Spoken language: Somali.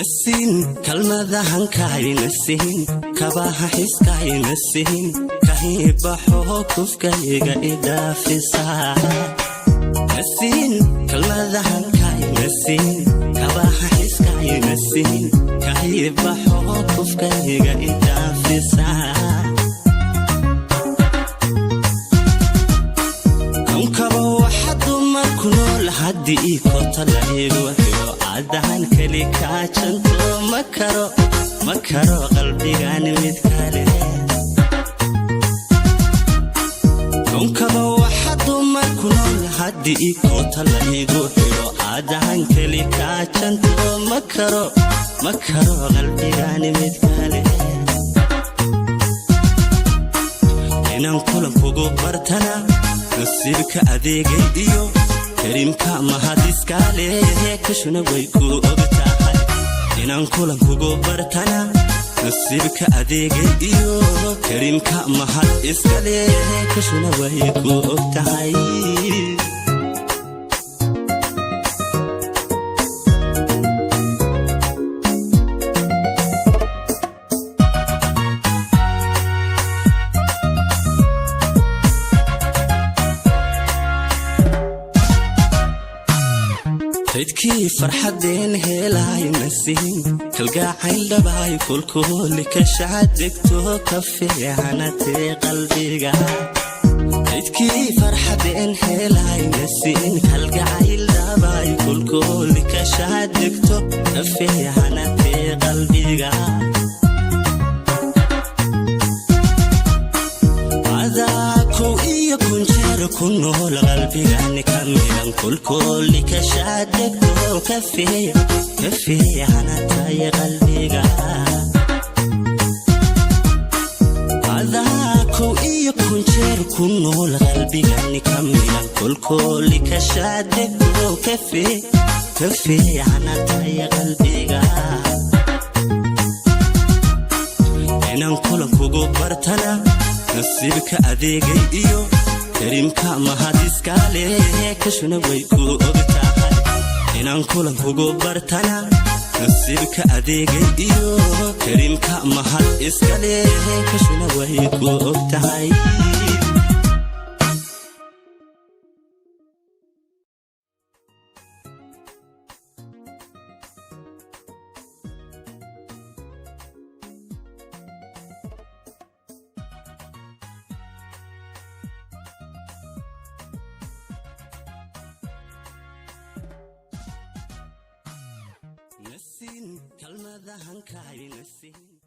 Nasiin kalmadahankayna siin, kabaha xiskayna siin, kahibaxo kufkayga idhaafisa. Nasiin kalmadahankayna siin, kabaha xiskayna siin, kahibaxo kufkayga idhaafisa. Konkaba waxa dumar ku nool haddii kota la igu xiro, cadahan keli kaajanto ma karo, ma karo qalbigan mid kale. Konkaba waxa dumar ku nool haddii kota la igu xiro, cadahan keli kaajanto ma karo, ma karo qalbigan mid kale. Inaan kulankugu bartana nasiibka adeegay iyo Kariimka mahadiskale, kashuna way ku og tahay. Inaan kulankugu bartana nasiibka adeegay iyo Kariimka mahad iskale, kashuna way ku og tahay. Kaydkii farxadeen helay nasiin, kalgacayl dhabaay kulkuuli kashaadegto ka fiicanatee qalbiga. Kaydkii farxadeen helay nasiin, kalgacayl dhabaay kulkuuli kashaadegto ka fiicanatee qalbiga. Adaa kow iyo kun jeer ku nool qalbigani ka milan, kulkooli kashaadegto ka fiicanatay qalbiga. Adaa kow iyo kun jeer ku nool qalbigani ka milan, kulkooli kashaadegto ka fiicanatay qalbiga. Inaan kulankugu bartana nasiibka adeegay iyo Kariimka mahadiskale, kashuna way ku og tahay. Inaan kulankugu bartana nasiibka adeegay iyo Kariimka mahad iskale, kashuna way ku og tahay. Nasiin kalmadahankayna siin.